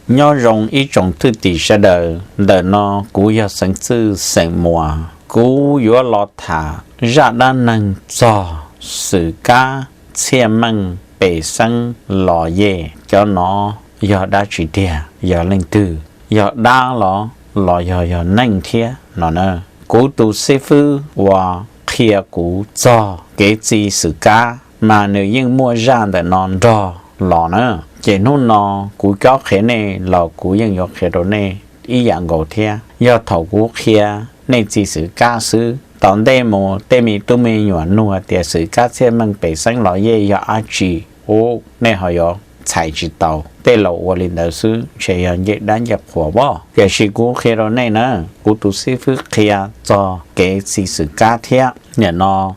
Nyob zoo ib tsoom thwj tim sawv daws, ntawm no kuv yog Xeev Txwj xeem Muas, kuv yuav los tham zaj dab neeg txog Xwm Kab, Txhiaj Meej, Pem Xeeb, Los Yej. Cov no yog dab tsi tiag? Yog leej twg? Yog dab los los yog yog neeg thiab no na? Kuv tus xib fwb uas qhia kuv txog kev txi Xwm Kab mas nws yeej muaj zaj ntawm no nrog los na. Ces hnub no kuv cob qhia nej los kuv yeej yuav qhia rau nej ib yam nkaus thiab. Yog thaum kuv qhia nej txi Xwm Kab xwb, tom ntej mus tej me tub me nyuam nug tias Xwm Kab, Txhiaj Meej, Pem Xeeb, Los Yej yog dab tsi, ub, nej ho yuav txhais tsis tau. Tej laus ua li ntawd xwb ntshe yog ncej dab ncej qhuas as. Tiam sis kuv qhia rau nej na, kuv tus xib fwb qhia txog kev txi Xwm Kab thiab. Nim no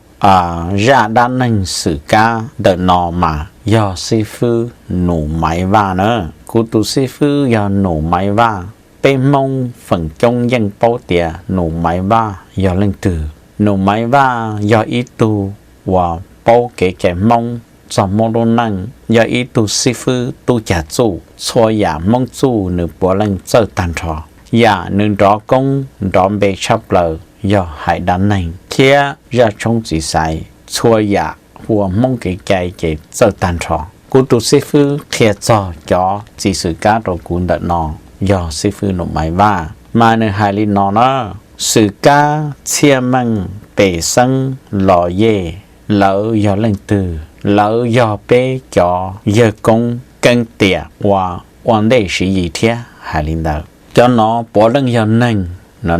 zaj dab neeg Xwm Kab ntawm no mas yog xib fwb Nus Maiv Vaj na. Kuv tus xib fwb yog Nus Maiv Vaj. Peb Hmoob feem coob yeej paub tias Nus Maiv Vaj yog leej twg. Nus Maiv Vaj yog ib tug uas paub kev cai Hmoob txog Hmoob lub neej, yog ib tug xib fwb tub cag txuj. Txhua yam Hmoob txuj nws puav leej txawj tag nrho. Yam nws nrov koob nrov npe tshaj plaws yog hais dab neeg thiab zaj tshoob txiv xaiv. Txhua yam hu ua Hmoob kev cai ces txawj tag nrho. Kuv tus xib fwb qhia txog cov txi Xwm Kab rau kuv ntawm no yog xib fwb Nus Maiv Vaj, mas nws hais li no na: Xwm Kab, Txhiaj Meej, Pem Xeeb, Los Yej, lawv yog leej twg? Lawv yog peb cov yawg koob Keeb Tiam uas ua ntej Siv Yis thiab. Hais li ntawd, cov no puav leej yog neeg no,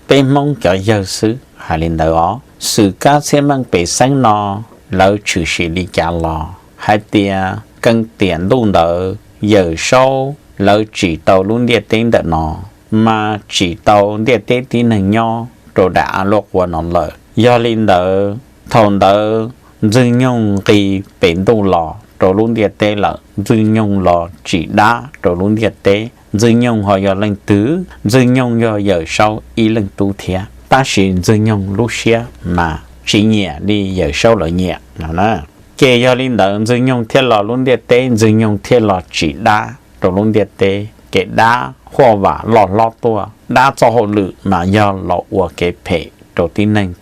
peb Hmoob cov yawg xwb. Hais li ntawd os. Xwm Kab, Txhiaj Meej, Pem Xeeb no lawv tshwm sim li cas los hais tias Keeb Tiam ntuj ntawd Yawm Saub lawv tsim tau lub ntiaj teb ntawm no, mas tsim tau ntiaj teb tib neeg nyob rau daim av luaj qua no lawm. Yog li ntawd, thaum ntawd Ntxwg Nyoog nqis pem ntuj los rau lub ntiaj teb lawm, Ntxwg Nyoog los tsim dab rau lub ntiaj teb. Ntxwg Nyoog ho yog leej twg? Ntxwg Nyoog yog Yawm Saub ib leej tub thiab, tab sis Ntxwg Nyoog lub siab mas tsis nyiam li Yawm Saub lawv nyiam no na. Ces yog li ntawd Ntxwg Nyoog thiaj los lub ntiaj teb, Ntxwg Nyoog thiaj los tsim dab rau lub ntiaj teb, ces dab huaj vam loj hlob tuaj. Dab txoj hauj lwm mas yog los ua kev phem rau tib neeg,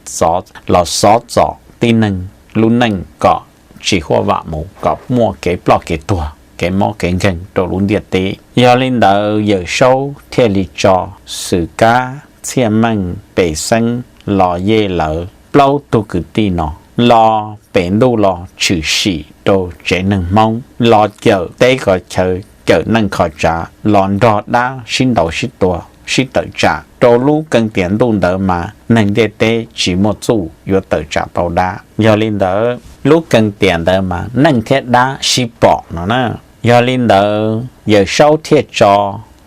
los xov txom tib neeg lub neej kom tsis huaj vam mus, kom muaj kev ploj kev tuag, kev mob kev nkeeg rau lub ntiaj teb. Yog li ntawd Yawm Saub thiaj li tso Xwm Kab, Txhiaj Meej, Pem Xeeb, Los Yej lawv plaub tug kwv tij no los pem ntuj los tshwm sim rau tsev neeg Hmoob, los cawm teb kov chaw, cawm neej kho tsav, los nrog dab sib ntaus sib tua, sib tawm tsam. Rau lub Keeb Tiam ntuj ntawd mas neeg ntiaj teb tsis muaj txuj yuav tawm tsam tau dab. Yog li ntawd lub Keeb Tiam ntawd mas neeg thiab dab sib pom no na. Yog li ntawd Yawm Saub thiaj tso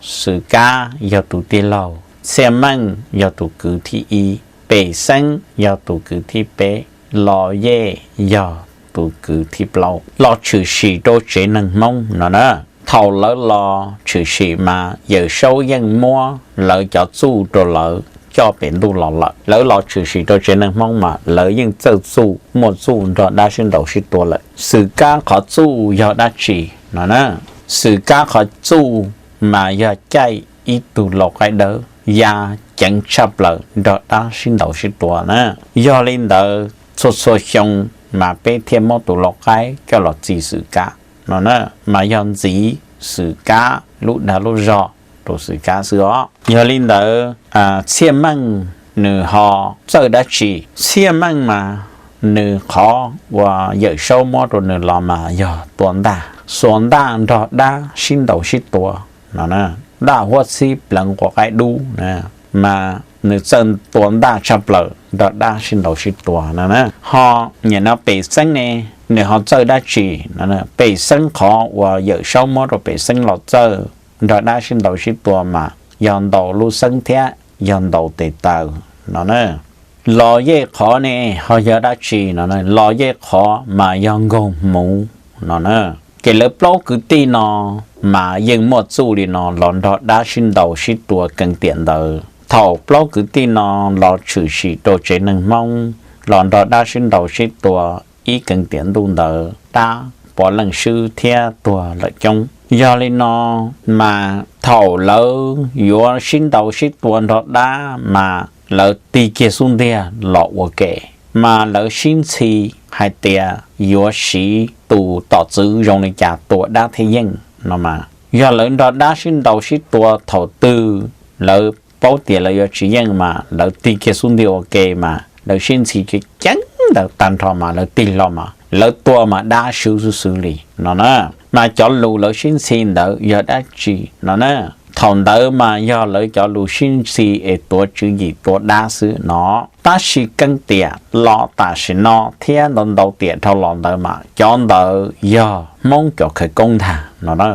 Xwm Kab yog tus tij laug, Txhiaj Meej yog tus kwv thib ib, Pem Xeeb yog tus kwv thib peb, Los Yej yog tus kwv thib plaub los tshwm sim rau tsev neeg Hmoob no na. Thaum lawv los tshwm sim mas Yawm Saub yeej muab lawv cov txuj rau lawv coj pem ntuj los lawm. Lawv los tshwm sim rau tsev neeg Hmoob mas lawv yeej txawj txuj, muaj txuj nrog dab sib ntaus sib tua lawm. Xwm Kab qhov txuj yog dab tsi no na? Xwm Kab qhov txuj mas yog caij ib tug lau qaib dawb ya ceev tshaj plaws nrog dab sib ntaus sib tua na. Yog li ntawd txhua txhua xyoo mas peb thiaj muab tus lau qaib coj los txi Xwm Kab no na, mas yog ntxiv Xwm Kab lub dag lub zog rau Xwm Kab xwb os. Yog li ntawd Txhiaj Meej nws ho txawj dab tsi? Txhiaj Meej mas nws qhov uas Yawm Saub muab rau nws los mas yog tua ntaj, xuas ntaj nrog dab sib ntaus sib tua no, ntaj huab txhib pleev quav qaib dub, mas nws txawj tua ntaj tshaj plaws nrog dab sib ntaus sib tua no. Ho nim no Pem Xeeb ne, nws ho txawj dab tsi? Pem Xeeb qhov uas Yawm Saub muab rau Pem Xeeb los txawj nrog dab sib ntaus sib tua mas yog ntaus lub xeeb thiab yog ntaus tes taw no. Los Yej qhov ne ho yog dab tsi no? Los Yej qhov mas yog nkaug hmuv no na. Ces lawv plaub kwv tij no mas yeej muaj txuj li no los nrog dab sib ntaus sib tua kees tiam ntawd. Thaum plaub kwv tij no los tshwm sim rau tsev neeg Hmoob los nrog dab sib ntaus sib tua ib kees tiam ntuj ntawd, dab puav leej swb thiab tuag lawm coob. Yog li no mas thaum lawv yuav sib ntaus sib tua nrog dab mas lawv tig kiag xub ntiag los ua ke, mas lawv sib ntxhi hais tias yuav siv tus tom txwv zoo li cas tua dab thiaj yeej no mas yog lawv nrog dab sib ntaus sib tua thaum twg lawv paub tias lawv yuav tsis yeej mas lawv tig kiag xub ntiag ua ke mas lawv sib ntxhi ceev ceev ntawd tag nrho mas lawv tig los mas lawv tua mas dab swb xwb xwb li no na. Mas cov lus lawv sib ntxhi ntawd yog dab tsi no na? Thaum ntawd mas yog lawv cov lus sib ntxhi es tuav tswv yim tua dab xwb no. Tab sis Keej Tiam los tam sim no thiab ntau ntau tiam dhau los ntawd mas cov ntawd yog Hmoob cov khawv koob ntag no na,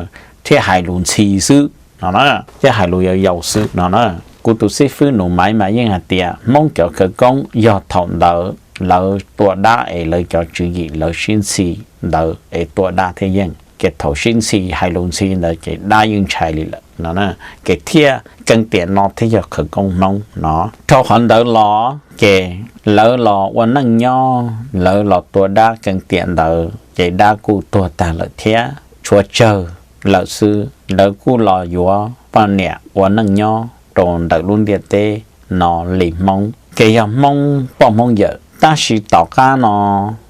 thiaj hais lus ntxhi xwb no na, thiaj hais lus yau yau xwb no na. Kuv tus xib fwb Nus Maiv mas yeej hais tias Hmoob cov khawv koob yog thaum ntawd lawv tua dab es lawv cov tswv yim lawv sib ntxhi ntawd es tua dab thiaj yeej. Ces thaum sib ntxhi hais lus ntxhi ntawd ces dab yeej ntshai li lawm no, ces thiaj Keej Tiam no thiaj yog khawv koob Hmoob no. Dhau qhov ntawd los ces lawv los ua neej nyob, lawv los tua dab Keej Tiam ntawd ces dab kuj tuag tag lawm thiab tshuav tsawg lawm xwb. Lawv kuj los yuav poj niam ua neej nyob rau ntawm lub ntiaj teb no li Hmoob, ces yog Hmoob poj Hmoob yawm. Tab sis tom qab no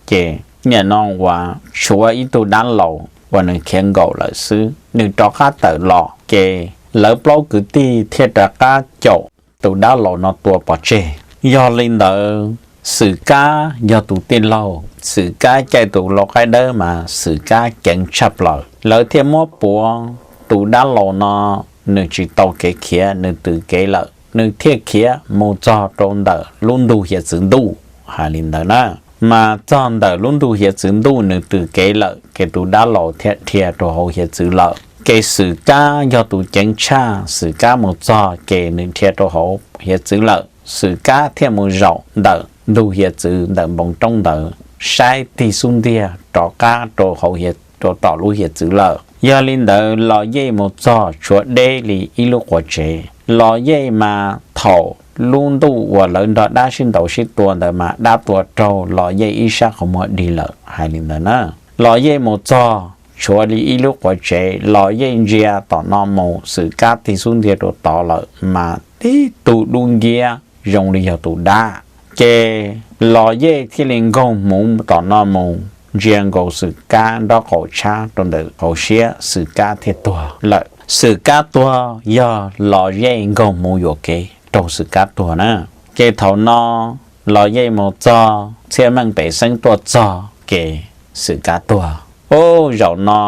ces nim no uas tshuav ib tug dab laus uas nws khiav nkaum lawm xwb, nws rov qab tawm los ces lawv plaub kwv tij thiaj rov qab caum tus dab laus no tua pov tseg. Yog li ntawd Xwm Kab yog tus tij laug, Xwm Kab caij tus lau qaib dawb mas Xwm Kab ceev tshaj plaws, lawv thiaj muab puav tus dab laus no, nws tsis tau kev khiav, nws twm kev lawm, nws thiaj khiav mus txog rau ntawm lub ntug hiav txwv ntuj hais li ntawd na. Mas txog ntawm lub ntug hiav txwv ntuj nws twm kev lawm ces tus dab laus thiaj dhia rau hauv hiav txwv lawm. Ces Xwm Kab yog tus ceev tshaj, Xwm Kab mus txog ces nws dhia rau hauv hiav txwv lawm, Xwm Kab thiaj mus zaum ntawm ntug hiav txwv ntawm npoo roob ntawd saib tig xub ntiag rov qab rau hauv, rau tom lub hiav txwv lawm. Yog li ntawd Los Yej mus txog tshuav deb li ib lub quav tsev. Los Yej mas thaum lub ntuj uas lawv nrog dab sib ntaus sib tua ntawd mas dab tua raug Los Yej ib sab qhov muag dig lawm hais li ntawd na. Los Yej mus txog tshuav li ib lub quav tsev, Los Yej ntsia tom no mus Xwm Kab tig xub ntiag rau tod lawm mas tib tug dub nciab zoo li yog tus dab. Ces Los Yej thiaj li nkaug hmuv tom no mus ntsia nkaus Xwm Kab nraub qaum tshab rau ntawm hauv siab, Xwm Kab thiaj tuag lawm. Xwm Kab tuag yog Los Yej nkaug hmuv yuam kev raug Xwm Kab tuag na. Ces thaum no Los Yej mus txog, Txhiaj Meej pem xeeb tuaj txog ces Xwm Kab tuag. Ub, zaum no,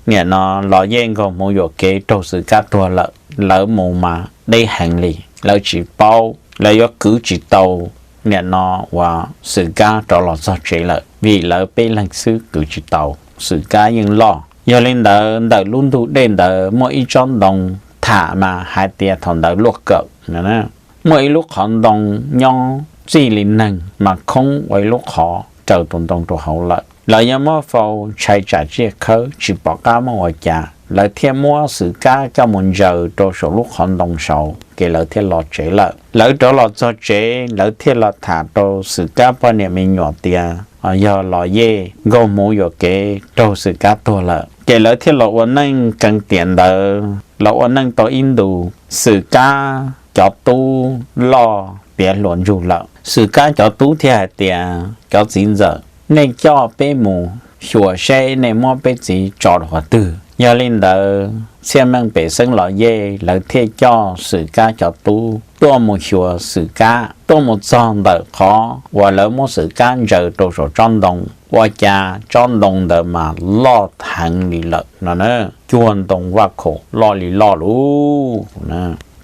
nim no Los Yej nkaug hmuv yuam kev raug Xwm Kab tuag lawm, lawv mus mas deb heev li, lawv tsis paub, lawv yuav kwv tsis tau nim no uas Xwm Kab rov los txog tsev lawm, vim lawv peb leeg xwb kwv tsis tau, Xwm Kab yeej loj. Yog li ntawd ntawm lub ntug dej ntawd muaj ib tsob ntoo tham mas hais tias thaum ntawd luaj kawm, muaj ib lub qhov ntoo nyob txij li neeg mas khoob ua ib lub qhov raws tus ntoo rau hauv lawm. Lawv yuav muab faus ntshai tsam tsiaj khawb tsis pom qab muab ua cas, lawv thiaj muab Xwm Kab coj mus ntsaws rau saum lub qhov ntoo saud ces lawv thiaj los tsev lawm. Lawv rov los txog tsev lawv thiaj los tham rau Xwm Kab poj niam me nyuam tias yog Los Yej nkaug hmuv yuam kev raug Xwm Kab tuag lawm. Ces lawv thiaj los ua neej keev tiam ntawd, los ua neej tau ib ntus, Xwm Kab cov tub loj tiav hluas ntsug lawm. Xwm Kab cov tub thiaj hais tias, cov txiv ntxawm, nej coj peb mus xyuas seb nej muab peb txiv tso rau qhov twg. Yog li ntawd Txhiaj Meej pem xeeb Los Yej lawv thiaj coj Xwm Kab cov tub tuaj mus xyuas Xwm Kab, tuaj mus txog ntawm qhov uas lawv muab Xwm Kab ntsaws rau saum tsob ntoo, ua cas tsob ntoo ntawd mas loj heev li lawm no na, cuag ntoo vaj khaum loj li loj lub.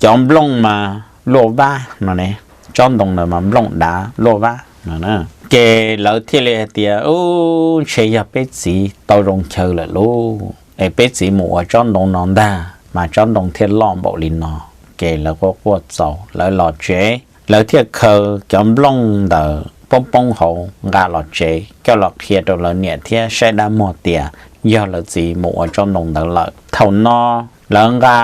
Cov nplooj mas luaj vab no ne, tsob ntoo ntawd mas nplooj dav luaj vab no. Ces lawv thiaj li hais tias, ub, ntshe yog peb txiv tau zoo chaw lawm lub, es peb txiv mus ua tsob ntoo no ntag mas tsob ntoo thiaj loj npaum li no. Ces lawv quaj quaj txaus lawv los tsev, lawv thiaj khaws cov nplooj ntawd poob poob hauv nqa los tsev coj los qhia rau lawv niam thiab saib dab muag tias yog lawv txiv mus ua tsob ntoo ntawd lawm. Thaum no lawv nqa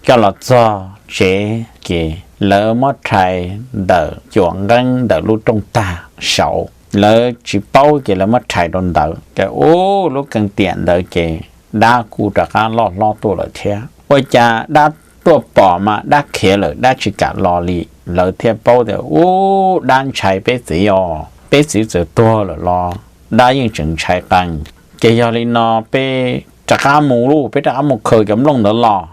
coj los txog tsev ces lawv muab rhais ntawm cuam nqeeb ntawm lub rooj tag saud, lawv tsis paub ces lawv muab rhais rau ntawd ces ub, lub keev tiam ntawd ces dab kuj rov qab loj hlob tuaj lawm thiab. Ua cas dab tuaj pom mas dab khiav lawm, dab tsis kam los li. Lawv thiaj paub tias, Ub, dab ntshai peb txiv os, peb txiv txawm tuag lawm los dab yeej tseem ntshai qees. Ces yog li no peb rov qab mus lauj, peb rov qab mus khaws cov nplooj ntawd los.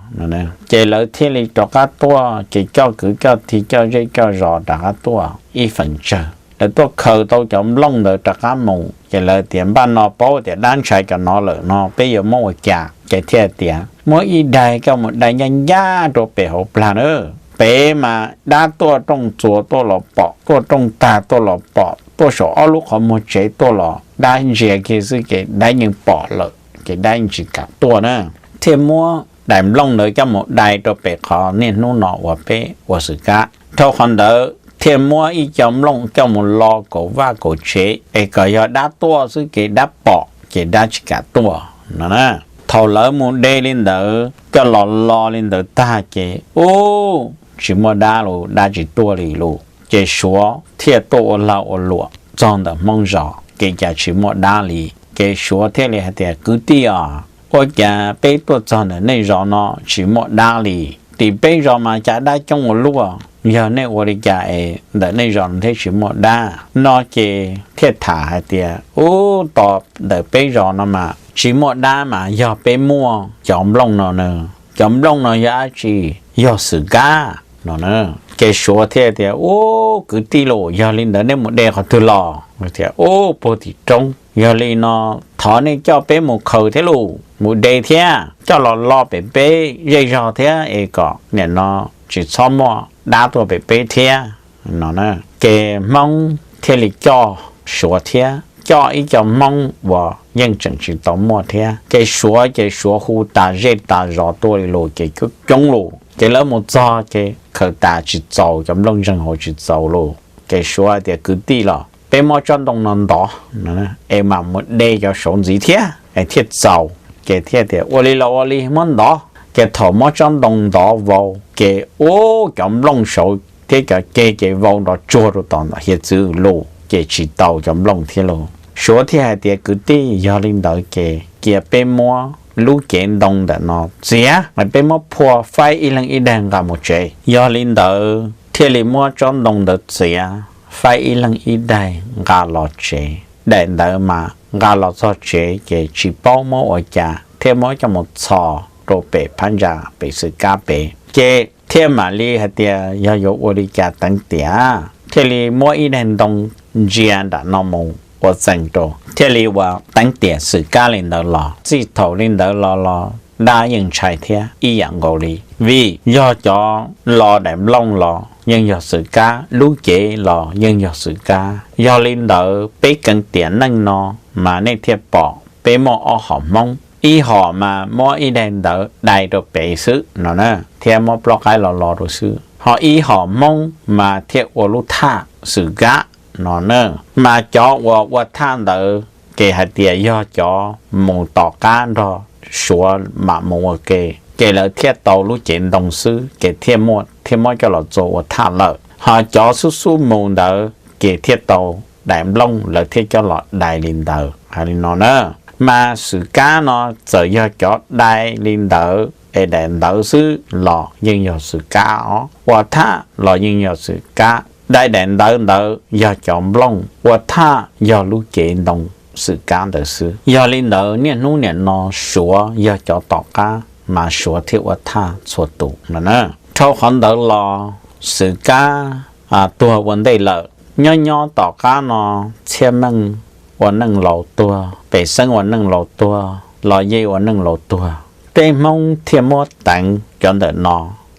Ces lawv thiaj li rov qab tuaj, ces coj kwv coj tij coj zej coj zos rov qab tuaj ib feem tsawg. Lawv tuaj khaws tau cov nplooj ntawd rov qab mus, ces lawv tias, Npaj no paub tias dab ntshai cov no lawm no, peb yuav muab ua cas? Ces thiaj tias, Muab ib daig coj mus dai ncaj ncaj rau pem hauv plag na. Pem mas dab tuaj rooj txuas tuaj los pom, tuaj rooj tag tuaj los pom, tuaj saum ob lub qhov muag tsev tuaj los, dab ntsia kiag xwb ces dab yeej pom lawm, ces dab yeej tsis kam tuaj na. Thiaj muab daim nplooj ntawd coj mus dai rau pem qhov niaj hnub no uas peb ua xwm kab. Dhau qhov ntawd thiaj muab ib co nplooj coj mus lo kaum vaj kaum tsev es kom yog dab tuaj xwb ces dab pom ces dab tsis kam tuaj no na. Thaum lawv mus de li ntawd coj los lo li ntawd tag ces, Ub, tsis muaj dab lus, dab tsis tuaj li lus. Ces Suav thiaj tuaj ua lag ua luam txog ntawm Hmoob zos, kev cas tsis muaj dab li. Ces Suav thiaj li hais tias, Kwv tij os, ua cas peb tuaj txog ntawm nej zos no tsis muaj dab li? Tim peb zos mas cas dab coob ua luaj, yog nej ua li cas es ntawm nej zos no thiaj tsis muaj dab no? Ces thiaj tham hais tias, Ub, tos ntawm peb zos no mas tsis muaj dab mas yog peb muaj cov nplooj no na. Cov nplooj no yog dab tsi? Yog xwm kab no na. Ces Suav thiaj tias, Ub, kwv tij lus, yog li ntawd nej mus de qhov twg los? Tias, Ub, puag tim roob. Yog li no thov nej coj peb mus khaws thiab lus, mus de thiab, coj los lo pem peb zej zog thiab es kom nim no tsis txhob muaj dab tuaj pem peb thiab no. Ces Hmoob thiaj li coj, Suav thiab coj ib co Hmoob uas yeej tseem tsis tau muaj thiab. Ces Suav ces Suav hu tas zej tas zos tuaj li lus ces coob coob lus. Ces lawv mus txog ces khaws tas tsis txaus, cov nplooj ntseeg hauv tsis txaus lus. Ces Suav tias, Kwv tij los, peb muab tsob ntoo no ntov es mam mus de cov saud ntxiv thiab es thiaj txaus. Ces thiaj tias, Ua li los ua li, muab ntov. Ces thaum muab tsob ntoo ntov vau ces, ub, cov nplooj saud thiab cov ceg ces vau nrov tsuag rau tom ntawm hiav txwv lus ces tsis tau cov nplooj thiab lus. Suav thiaj hais tias, Kwv tij, yog li ntawd ces cia peb muab lub cev ntoo ntawm no txiav, peb muab phua, faib ib leeg ib daim nqa mus tsev. Yog li ntawd thiaj li muab tsob ntoo ntawd txiav, faib ib leeg ib daim nqa los tsev. Daim ntawd mas nqa los txog tsev ces tsis paub muab ua cas thiaj muab coj mus txhos rau pem phab ntsa pem xwm kab pem. Ces thiaj mam li hais tias yog yuav ua li cas teev tiam, thiaj li muab ib daim ntoo ntsia nram no mus ua txeem rau, thiaj li ua teev tiam xwm kab li ntawd los. Txij thaum li ntawd los los dab yeej ntshai thiab ib yam nkaus li, vim yog cov lo daim nplooj los yeej yog xwm kab, lub cev los yeej yog xwm kab. Yog li ntawd peb keev tiam neej no mas nej thiaj pom peb muaj ob hom hmoob, ib hom mas muab ib daim ntawd dai rau pem xwb no na, thiab muab plaub qaib los lo rau xwb, ho ib hom hmoob mas thiaj ua lub thaj xwm kab no na. Mas cov uas ua thaj ntawd ces hais tias yog cov mus tom qab nrog Suav mam mus ua ke, ces lawv thiaj tau lub cev ntoo xwb ces thiaj muab coj los txua ua thaj lawm. Ho cov xub xub mus ntawd ces thiaj tau daim nplooj lawv thiaj coj los dai li ntawd. Hais li no na, mas xwm kab no txawm yog cov dai li ntawd es daim ntawv xwb los yeej yog xwm kab os, ua thaj los yeej yog xwm kab. Dai daim ntawv ntawd yog cov nplooj, ua thaj yog lub cev ntoo xwm kab ntawd xwb. Yog li ntawd niaj hnub niam no Suav yog cov tom qab mas Suav thiaj ua thaj txhua tus no na. Dhau qhov ntawd los xwm kab tuag ua ntej lawm. Nyob nyob tom qab no Txhiaj Meej ua neej laus tuag, Pem Xeeb ua neej laus tuag, Los Yej ua neej laus tuag, tej Hmoob thiaj muab teev cov ntawm no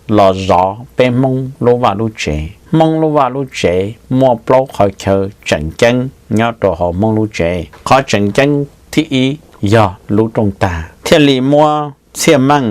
los zov peb Hmoob lub vaj lub tsev. Hmoob lub vaj lub tsev muaj plaub qhov chaw tseem ceeb nyob rau hauv Hmoob lub tsev. Qhov tseem ceeb thib ib yog lub rooj tag, thiaj li muab Txhiaj Meej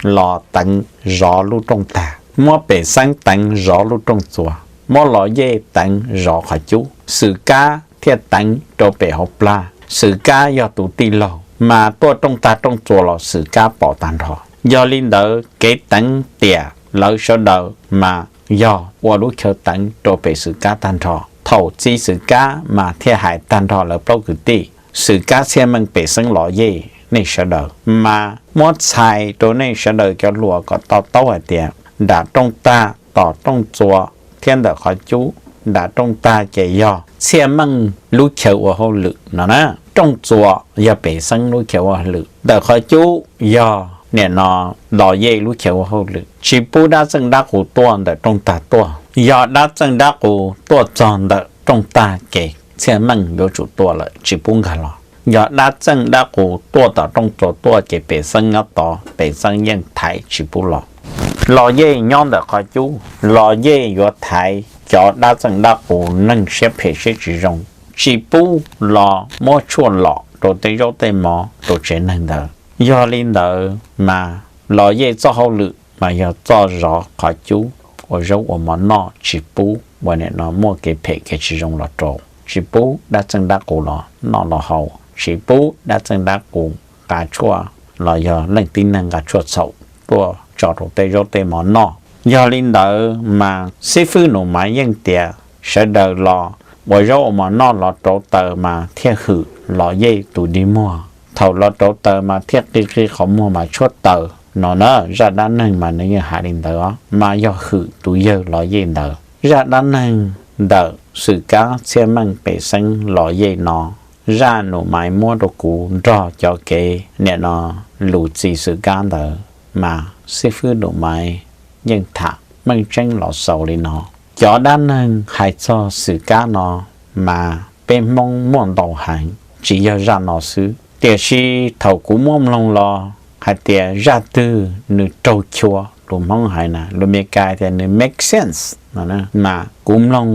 los teev zov lub rooj tag, muab Pem Xeeb teev zov lub rooj txuas, muab Los Yej teev zov qhov cub, xwm kab thiaj teev rau pem hauv plag. Xwm kab yog tus tij laug mas tuaj rooj tag rooj txuas los xwm kab pom tag nrho. Yog li ntawd kev teev tiam lawv sawv daws mas yog ua lub chaw teev rau pem xwm kab tag nrho. Thaum txi xwm kab mas thiaj hais tag nrho lawv plaub kwv tij, xwm kab Txhiaj Meej, Pem Xeeb, Los Yej nej sawv daws, mas muab txhais rau nej sawv daws cov hluas kom to taub hais tias nram rooj tag tom rooj txuas thiab ntawm qhov cub, nram rooj tag ces yog Txhiaj Meej lub chaw ua hauj lwm no na, rooj txuas yog Pem Xeeb lub chaw ua hauj lwm, ntawm qhov cub yog nim no Los Yej lub chaw ua hauj lwm. Tsis pub dab txeej dab qus tuaj ntawm rooj tag tuaj. Yog dab txeej dab qus tuaj txog ntawm rooj tag ces Txhiaj Meej yuav tsum tua lawm, tsis pub nkag los. Yog dab txeej dab qus tuaj tom rooj txuas tuaj ces Pem Xeeb nyob tod, Pem Xeeb yeej thaiv tsis pub los. Los Yej nyob ntawm qhov cub, Los Yej yuav thaiv cov dab txeej dab qus neeg siab phem siab tsis zoo, tsis pub los muab tshuaj lom rau tej zaub tej mov rau tsev neeg ntawd. Yog li ntawd mas Los Yej txoj hauj lwm mas yog txoj zov qhov cub, ua zaub ua mov noj, tsis pub ua nim no muaj kev phem kev tsis zoo los rau, tsis pub dab txeej dab qus los noj los haus, tsis pub dab txeej dab qus nqa tshuaj los yog leej tib neeg nqa tshuaj txhaum tuaj tso rau tej zaub tej mov noj. Yog li ntawd mas xib fwb Num Maiv yeej tias sawv daws los ua zaub ua mov noj los rauv taws mas thiaj hwm Los Yej tus dig muag. Thaum los rauv taws mas thiaj qi qi qhov muag mas tshuab taws no na. Zaj dab neeg mas nws yeej hais li ntawd os, mas yog hwm tus yawg Los Yej ntawd. Zaj dab neeg ntawm Xwm Kab, Txhiaj Meej, Pem Xeeb, Los Yej no, zaj Num Maiv muab rau kuv nrog cov kev nim no lus txi Xwm Kab ntawd mas xib fwb Num Maiv yeej tham meej tseeb los xaus li no. Cov dab neeg hais txog Xwm Kab no mas peb Hmoob muaj ntau heev, tsis yog zaj no xwb. Tiam sis thaum kuv muab mloog los hais tias zaj twg nws raug chua, lus Hmoob hais na, lus Meskas tias nws make sense no, mas kuv mloog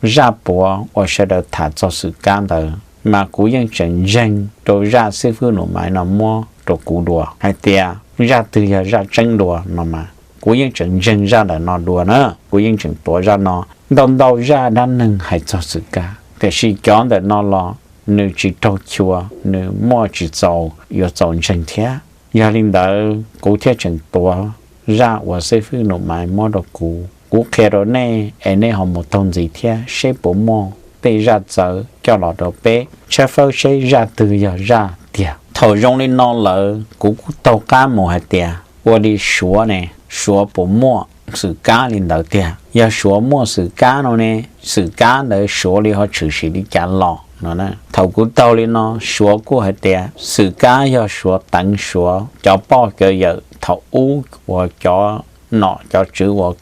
zaj puav uas sawv daws tham txog Xwm Kab ntawd mas kuv yeej tseem ntseeg rau zaj xib fwb Num Maiv no muab rau kuv dua hais tias zaj twg yog zaj tseeb dua no mas kuv yeej tseem ntseeg zaj ntawm no dua na. Kuv yeej tseem tuav zaj no. Ntau ntau zaj dab neeg hais txog Xwm Kab, tiam sis cov ntawm no los nws tsis raug chua, nws muaj tsis txaus yuav txaus ntseeg thiab. Yog li ntawd kuv thiaj tseem tuav zaj uas xib fwb Num Maiv muab rau kuv, kuv qhia rau nej es nej ho mus taug ntxiv thiab seb puas muaj tej zaj txawv coj los rau peb tshawb fawb seb zaj twg yog zaj tiag. Thaum zoo li no lawm kuv kuj taug qab mus hais tias ua li Suav ne, Suav puas muaj Xwm Kab li ntawd tiag? Yog Suav muaj Xwm Kab no ne, Xwm Kab ntawd Suav li ho tshwm sim li cas los no. Thaum kuv taug li no Suav kuj hais tias Xwm Kab yog Suav teev Suav cov poj cov yawm thaum ub uas cov nom cov tswv uas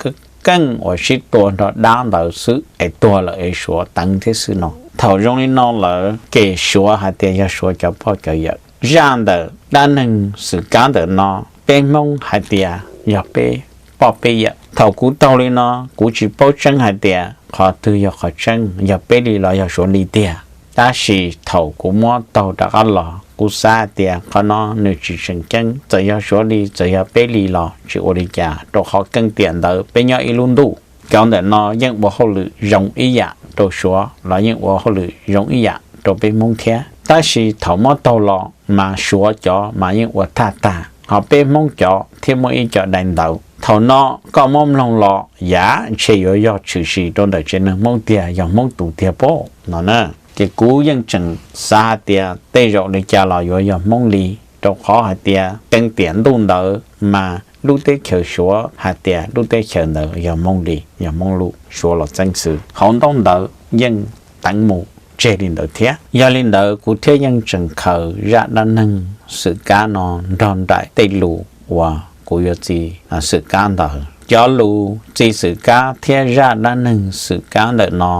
keej uas sib tua nrog dab ntawd xwb es tuag lawm es Suav teev thiab xwb no. Thaum zoo li no lawm ces Suav hais tias yog Suav cov poj cov yawm. Zaj ntawm dab neeg Xwm Kab ntawm no peb Hmoob hais tias yog peb poj peb yawm. Thaum kuv taug li no kuv tsis paub tseeb hais tias qhov twg yog qhov tseeb, yog peb li los yog Suav li tiag. Tab sis thaum kuv muab taug rov qab los kuv xav hais tias qhov no nws tsis tseem ceeb, txawm yog Suav li txawm yog peb li los tsis ua li cas, rau qhov keej tiam ntawd peb nyob ib lub ntuj. Cov ntawm no yeej ua hauj lwm zoo ib yam rau Suav los yeej ua hauj lwm zoo ib yam rau peb Hmoob thiab. Tab sis thaum muab taug los mas Suav cov mas yeej ua thaj tag, ho peb Hmoob cov thiab muaj ib co dai ntawv. Thaum no koj muab mloog los yav ntshe yuav yog tshwm sim rau ntawm tsev neeg Hmoob tiag, yog Hmoob tus tiag pob no na. Ces kuv yeej tseem xav hais tias tej zaum li cas los yuav yog Hmoob li, rau qhov hais tias keeb tiam ntuj ntawd mas lub teb chaws Suav hais tias lub teb chaws ntawd yog Hmoob li, yog Hmoob lub, Suav los txeeb xwb. Hauv ntaub ntawv yeej teev mus tseg li ntawd thiab. Yog li ntawd kuv thiaj yeej tseem khaws zaj dab neeg Xwm Kab no nrog nraim tej lus uas kuv yuav txi Xwm Kab ntawd. Cov lus txi Xwm Kab thiab zaj dab neeg Xwm Kab ntawm no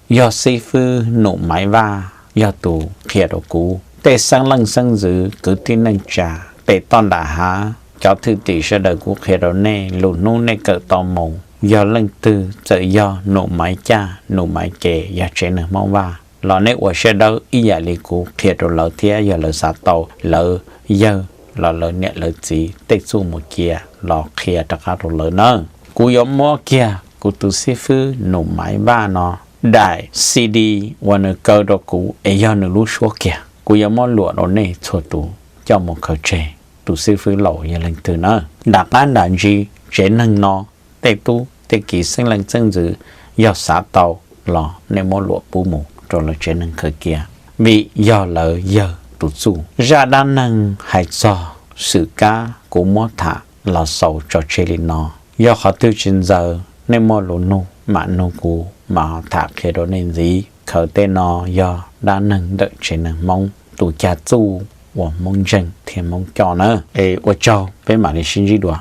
yog xib fwb Num Maiv Vaj yog tus qhia rau kuv. Tej xeeb leej xeeb ntxwv kwv tij neej tsa pem toj nram hav, cov thwj tim sawv daws, kuv qhia rau nej, lwm hnub nej kawm tau mus, yog leej twg txawm yog Num Maiv Caj, Num Maiv Ces, yog tsev neeg Hmoob Vaj los nej ua siab dawb ib yam li kuv qhia rau lawv thiab yog lawv xav tau lawv yawg los lawv niam lawv txiv tej txuj mus cia los qhia rov qab rau lawv nawb. Kuv yuav muab kiag kuv tus xib fwb Num Maiv Vaj no daim C D uas nws kaw rau kuv es yog nws lub suab kiag, kuv yuav muab luam rau nej txhua tus coj mus khaws tseg. Tus xib fwb laus yog leej twg na? Nram qab nram ntsis tsev neeg no tej tub tej kiv xeeb leej xeeb ntxwv yog xav tau los nej muab luam pub mus rau lawv tsev neeg khaws cia, vim yog lawv yawg tus txuj. Zaj dab neeg hais txog xwm kab kuv muab tham los xaus tso tseg li no. Yog qhov twg tsis ntxaws, nej muaj lus nug mam nug kuv mam tham qhia rau nej ntxiv. Khaws tej no yog dab neeg ntawm tsev neeg Hmoob tus cag txuj uas Hmoob ntseeg thiab Hmoob coj na. Es ua tsaug, peb mam li sib ntsib dua.